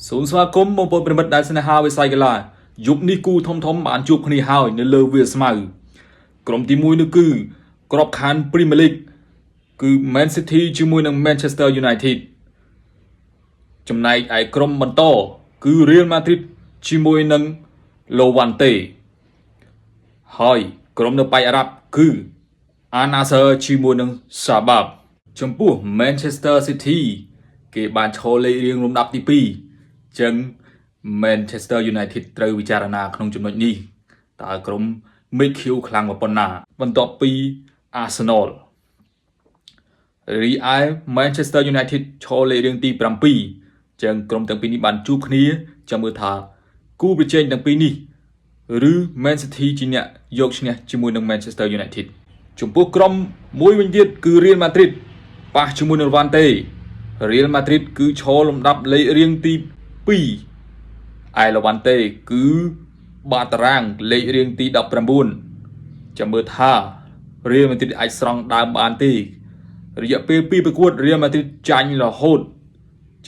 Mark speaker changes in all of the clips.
Speaker 1: សូមស្វាគមន៍បងប្អូនប្រិយមិត្តដែលស្នេហាវិស័យកីឡាយប់នេះគូធំធំបានជួបគ្នាហើយនៅលើវាលស្មៅក្រុមទី1នោះគឺក្របខ័ណ្ឌ Premier League គឺ Man City ជាមួយនឹង Manchester United ចំណែកឯក្រុមបន្តគឺ Real Madrid ជាមួយនឹង Levante ហើយក្រុមនៅប៉ែកអារ៉ាប់គឺ Al Nassr ជាមួយនឹង Shabab ចំពោះ Manchester City គេបានឈរលេខរៀងលំដាប់ទី2ចឹង Manchester United ត្រូវពិចារណាក្នុងចំណុចនេះតើក្រុម មេឃខៀវខ្លាំងប៉ុណ្ណា បន្ទាប់ពី Arsenal រីឯ Manchester United ឈរលេខរៀងទី7ចឹងក្រុមទាំងពីរនេះបានជួបគ្នាចាំមើលថាគូប្រជែងទាំងពីរនេះឬ Man City ជាអ្នកយកឈ្នះជាមួយនឹង Manchester United ចំពោះក្រុមមួយវិញទៀតគឺ Real Madrid ប៉ះជាមួយនឹង Levante Real Madrid គឺឈរលំដាប់លេខរៀងទី2ឯ Levante គឺបាតតារាងលេខរៀងទី19ចាំមើលថា Real Madrid អាចស្រង់ដើមបានទេរយៈពេល2ប្រកួត Real Madrid ចាញ់រហូត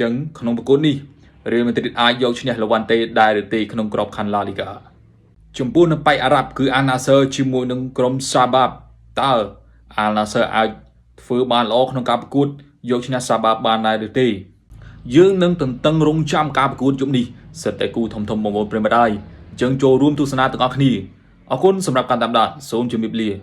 Speaker 1: ចឹងក្នុងប្រកួតនេះ Real Madrid អាចយកឈ្នះ Levante ដែរឬទេក្នុងក្របខ័ណ្ឌ La Liga ចំពោះនៅប៉ែកអារ៉ាប់គឺ Al Nassr ជាមួយនឹងក្រុម Shabab តើ Al Nassr អាចធ្វើបានល្អក្នុងការប្រកួតយកឈ្នះ Shabab បានដែរឬទេយើងនឹងទន្ទឹងរង់ចាំការប្រកួតយប់នេះសិតតែគូធំធំបងប្អូនប្រិយមិត្តហើយអញ្ចឹងចូលរួមទស្សនាទាំងអស់គ្នាអរគុណសម្រាប់ការតាមដានសូមជម្រាបលា។